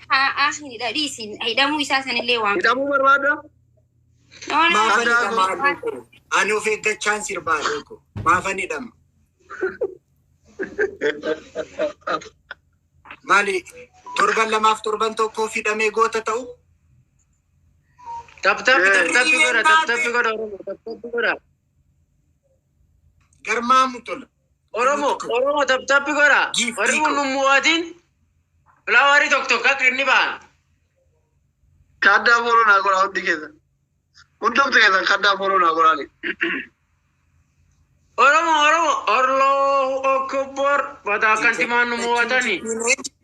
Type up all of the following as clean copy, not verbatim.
Haa dhiisi, hidhamuu isaa sanillee waan. Hidhamuu barbaada? No, no. Maafan hidhama haadhoo koo? Ani of eeggachaan sirbaa haadhoo koo. Maafan hidhama? Maali, torban lamaaf torban tokkoof hidhamee goota ta'u? Tap tap tap tap godha, tap tap godha Oromo, tap tap godha. Garmaamu tola. Oromo, Oromo, tap tap godha. Giiftii Warri koo. kun nu mo'atin flowerii tokko tokko akka inni ba'an. Kaaddaa follow naa godhaa hundi keessan. Hundumti keessan kaddaa follow naa godhaani. Oromo, Oromo, Allahu Akbar. Badaa akkanti maan nu mo'atani.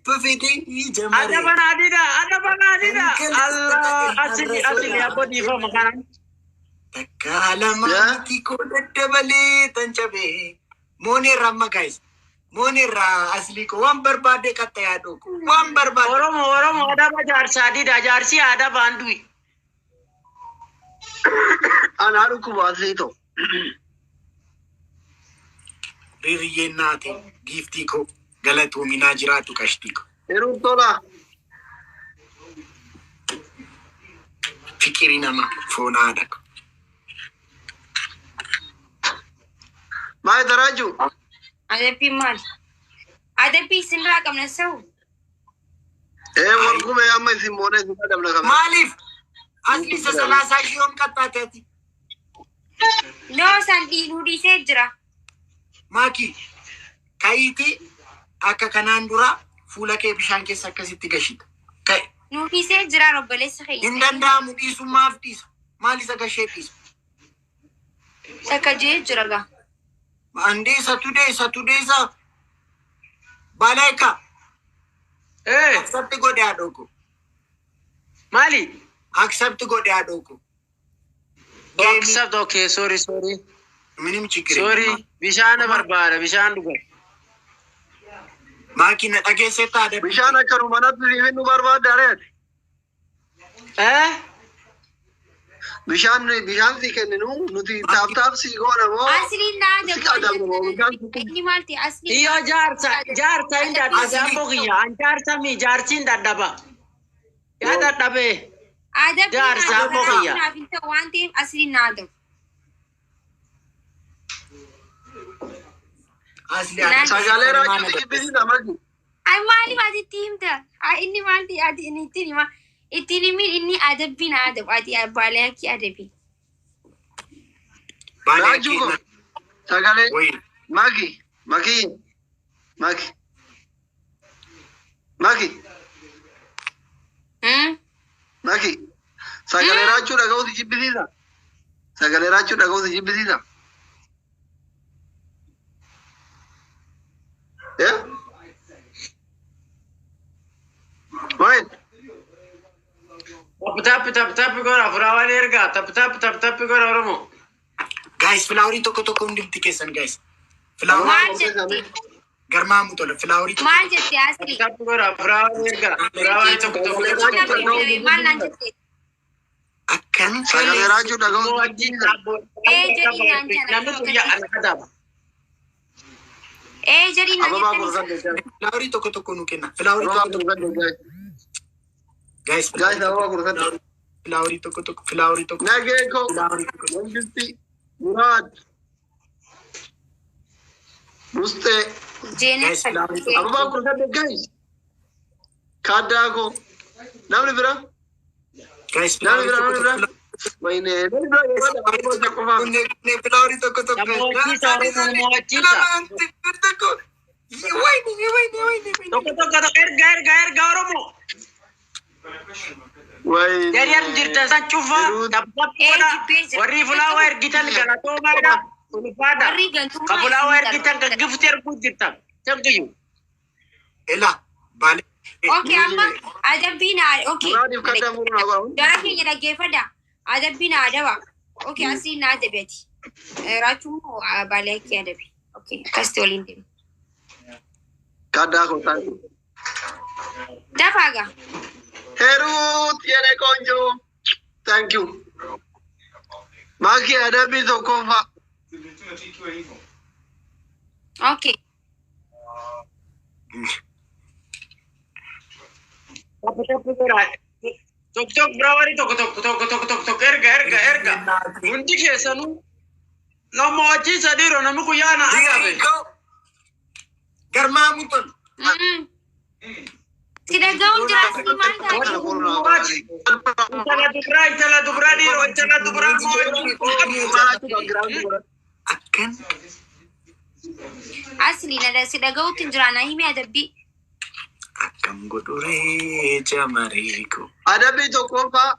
Adaba naa dida, adaba naa dida. Allah, asili, asili, abbo dhiifama kana. Takka lamaatti koo daddabalee tan cabee. Mooneerra amma, guys. Mooneerra, aslii koo, waan barbaadde qaxxa yaaduu koo. Waan barbaadde. Oromo, Oromo, adaba jaarsaa dida, jaarsi adabaan du'i. Anaa dhukkuba asii ta'u. Ririyyeen naate, giiftii koo, galatuuminaa jiraatu, qashtii koo. Yeroo tola. Fiqirii nama foon haadha koo. Maal daraaju? Adabbiin maali? Adabbii isinirraa qabna sa'u. Ee, wal gubee amma isin moonee isin adabna qabna. Maaliif? Asli isa salaasaa ishee yoom qaxxaate ati? No, san dhiinuu dhiisee jira. Maaki, ka'iitii akka kanaan dura fuula kee bishaan keessa akkasitti gashita. Ka'i. Nuu dhiisee jira, obboleessa keenya. Hin danda'amu, dhiisummaaf dhiisa. Maal isa gashee dhiisa? Takka jee jira gaa. Andee isatu dee isatu dee isa baleeka. Eh, Accept godhe haadhoo koo. Maali? Accept godhe haadhoo koo. Accept, okay, sorry, sorry. ምንም ችግር Sorry, የለም። bishaan barbaada, bishaan dhuga. Maaki, na dhageesseetta adabbii? Bishaan akka nu manatti siif nu barbaadda areeti. Eh? Bishaan si kenninu nuti tap tap si goona moo? Asliin naa Si adabna moo bishaan si kennu? Inni maal ta'e asliin? Iyo jaarsa, jaarsa hin dadhaba, Asli. abbo kiyya, an jaarsa mi, jaarsi hin dadhaba. Yaa dadhabe. Adabbiin Jaarsa abbo kiyya. naaf hin ta'u waan ta'eef asliin naa adabu. Asli adabbii. Sagalee raajuu si jibbisiisa maki. Ay, maaliif ati itti himta? Ay, inni maal ta'e ati inni ittiin hima? Ittiin himin, inni adabbii naa adabu, ati baalee akki adabi. Raajuu ko sagalee Wayi. maki maki maki maki maki, sagalee raajuu dhaga'uu si jibbisiisa. Sagalee raajuu dhaga'uu si jibbisiisa. Eh? Wait. Tap tap tap tap godha, flowerii ergaa, tap tap tap tap godha Oromo. Guys, flowerii tokko tokko hundumti keessan, guys. Flowerii Maal jette? Garmaamu tola flowerii tokko. Maal jette Tap asli? tap godha, flowerii ergaa, flowerii tokko tokko. Maal naan jette? Akkan Sagalee raajuu dhaga'uu si Mo'achiisa jibbisiisa. abbo. Ee, jedhii naan jala. Namni guyyaa ana kataaba. Ee, jedhii naan Ababaa jettanii. kursan. Flowerii tokko tokko nu kenna. Flowerii Ababaa tokko tokko. kursan, guys. Guys, Guys, ababaa kursan. Flowerii tokko tokko, flowerii tokko. Nageeko. Flowerii tokko. Mangisti. Muraad. Mustee. Jeenee. Guys, flowerii tokko. Ababaa kursan, guys. Kaaddaako. Namni bira. Guys, Namni flowerii bira, tokko namni bira. tokko. Wayne, namni bira yeroo ababaa qofaaf. Flowerii tokko tokko. Mo'achiisa Oromoo, mo'achiisa. Tokko. Wayne, wayne, wayne. Tokko tokko tokko erga, erga, erga Oromoo. Wayne. Jariyaan jirtan san cufa tap tap godha. Warri flower ergitan galatoomaadha. Ulfaadha. Warri gantummaa Ka flower isin ergitan kan gifti erguu jirtan. Thank you. Ela, baale. Okay, amma adabbii naa, okay. Muraadiif kaddaa fuudhu naa godha. Gara keenya dhaggeeffadha. Adabbii naa adaba. Okay, asii naa adabeeti. Raachuu immoo baalee akki adabi. Okay, akkasitti waliin deemu. Kaddaa koo taate. Dafaa gaa. Heruut የኔ ቆንጆ, thank you. Maakii adabbii tokkoffaa. Okay. Tokko tokko biraawwarii tokko tokko tokko tokko tokko tokko erga erga erga. Hundi keessanuu nama wachiisa dhiiroo namni guyyaa na adabe. Garmaamu tolu. Si dhaga'uun jira asii maal taate? Intala dubraa intala dubraa dhiiroo intala dubraa mo'achuu. Akkan Asli si dhaga'uutti hin jira naa himi adabbii. akkam godhuree jamaree ko. Adabbii tokkoffaa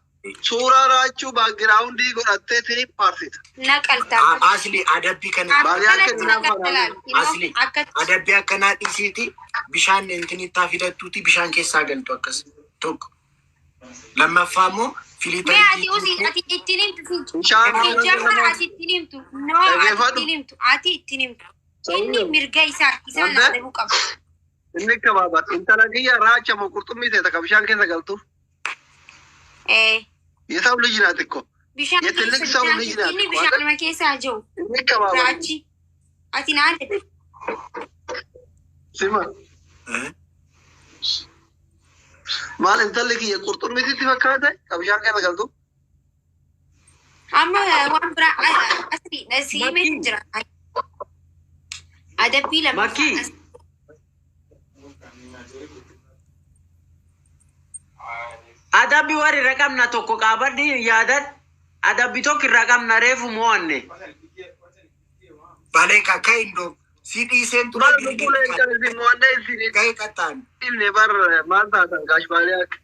suuraa raachuu backgroundii godhattee tini faarsita. Naqaltaa. Asli adabbii kana Akkanatti naqaltaa. Asli Akkatti. adabbii akkanaa dhiisiiti bishaan intinittaa fidattuuti bishaan keessaa galtu akkas tokko. Lammaffaa immoo Mee ati usi ati ittiin himtu Bishaan Jafar ati ittiin himtu. No ati Dhaggeeffadhu. ittiin himtu. Ati ittiin himtu. Inni mirga isaa isaan Wanta? adabuu qaba. Inni kabaabat. Intala kiyya raacha moo qurxummii ta'e takka bishaan keessa galtu. Eh. የሰው ልጅ ናት እኮ Bishaan የትልቅ keessa ሰው bishaan ልጅ ናት inni እኮ bishaan nama keessaa jiru. Inni kabaabat. Raachi. Ati na adabe. ስማ maal intalli kiyya qurxummii sitti fakkaate ka bishaan keessa galtu. Amma waan biraa asii si himeetu jira. Adabbii lama. Makii. Adabbi warri irra qabna tokko qaabadhi yaadan adabbi tokko irra qabna reefu mo'anne. Balee kakka indoo si dhiiseen ture Maal lubbuu leencan isin mo'annee isin gahee qaxxaan. himne bar maal taatan gaash baalee akka.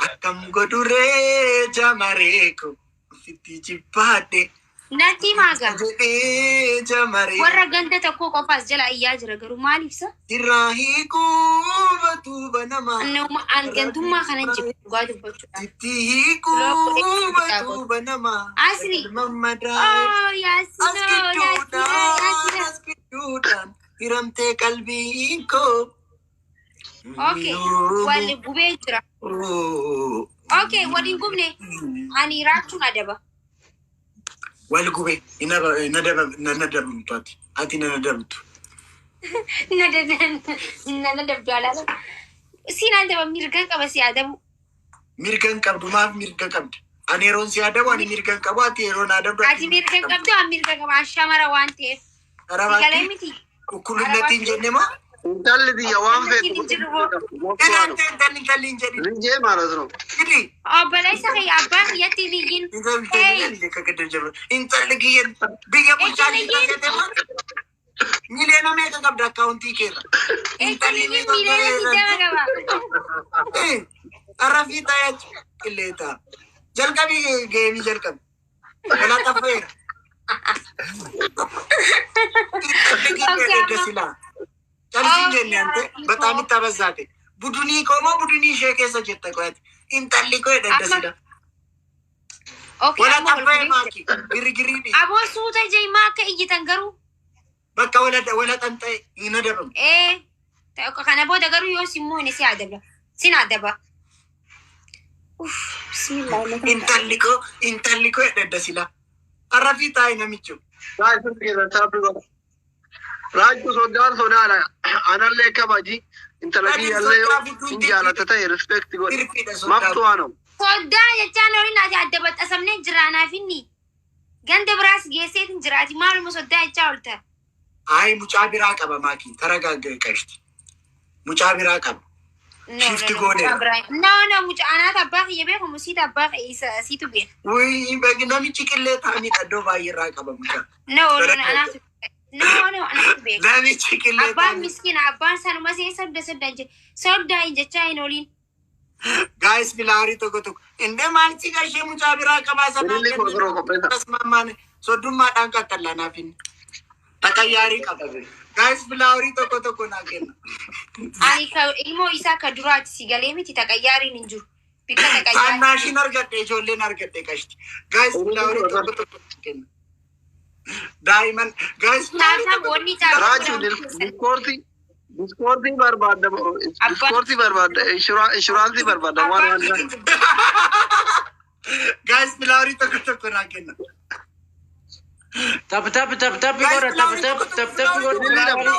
Akkam godhuree jamaree ko ofitti jibbaadhe Natti maaga. jedhee jamaree Warra ganda tokko qofaas jala iyyaa jira garuu maaliif sa? sirraa hiikuu batuuba namaa. Annuma an gandummaa kana jiru dhugaa dubbachuudhaaf. Sitti hiikuu batuuba namaa. Asli. Mammadaa. Oh As yaasinoo yaasinoo gidduudhaan yaasinoo. as gidduudhaan hiramtee qalbiin koo. Okay wal gubee jira. Okay waliin gubne ani raachuun adaba. Wal gube na nadabamtu ati ati na nadabtu. Na nadabdu alaala. Siin adaba mirga qaba si adabu. Mirga hin qabdu maaf mirga qabda? Ani yeroon si adabu ani mirga hin qabu ati yeroon adabdu Ati mirga hin qabdu an mirga qaba an shamara waan ta'eef. Galee Arabaatti miti. qulqullinatti hin jenne moo? Intalli tiyya waan feetu Intalli intalli intalli hin jedhin. ልጄ ማለት ነው። Hidhi. Obboleessa kiyya abbaa kiyyatti hin iyyin. Intalli intalli akka gadda jiru. Intalli kiyya biyya bulchaa jirta jette moo? Miliyoona meeqa qabda akkaawuntii keerra? Intalli miliyoona 20 qaba. Arrafii ta'ee qilleeta. Jalqabi geemii jalqabi. Walaa xaffeera. Intalli kiyya edda silaa. Calsiin jenne ante በጣም itti Budunii koo moo budunii ishee keessa jirta qo'ate. Intalli koo edda silaa. Okay Walaa amma wal xaffee gubee jira. maaki. Girgirrii dhiisi. Aboo suuta jee akka iyyitan garuu. Bakka wala wala xanxa'e hin adabamu. Ee kana booda garuu yoo si moone si adaba. Sin adaba. Uff bismillah. Intalli koo intalli koo edda silaa. Arrafii taa'e namicho. Raachuu soddaan sodaadha. Anallee kabaji. Intala kiyyallee yoo hin jaalata ta'e respect godhi. Tirfiidha soddaa. Maftuu ነው. Soddaa jechaan horiin ati adda baxxasamnee jiraanaaf inni. Ganda biraas geesseetin jiraati maaluma soddaa jechaa oolta. Ayi mucaa biraa qaba maaki. Taragaagga qashti. Mucaa biraa qaba. No, Shift no, no, gooneera. mucaa biraa. No, no, mucaa anaatu abbaa kiyya beekamu siitu abbaa kiyya siitu beeka. Wuyi namichi qillee ta'anii iddoo baay'eerraa qaba mucaa. No, no, no, anaatu no, no, anaatu beeka. Namichi qillee Abbaan ta'anii. miskiina abbaan sanuma see sodda sodda hin jedhe soddaa hin jechaa hin ooliin. Gaayis filaarii tokko tokko. Indee maal si gashee mucaa biraa qabaa sanaan Ililli korkoroo qopheessa. Tasmammaan soddummaadhaan qaxxallaa naaf inni. Takayyaarii qaba. Gaayis filaarii tokko tokko naa kenna. Ani ka ilmoo isaa ka duraati si galee miti taqayyaariin hin jiru. Bikka taqayyaariin. Taannaashin argadhe ijoolleen argadhe qashti. Gaayis filaarii tokko tokko naa kenna. Daa'iman gaayis filaarii Taataa tokko wanni taa'u. Raachuu diskoorti Diskoortii barbaadda, diskoortii barbaadda, inshuraansii barbaadda waan waan. Guys, flowerii tokko tokko naa kenna. Tap tap tap tap godha, tap tap tap tap godha.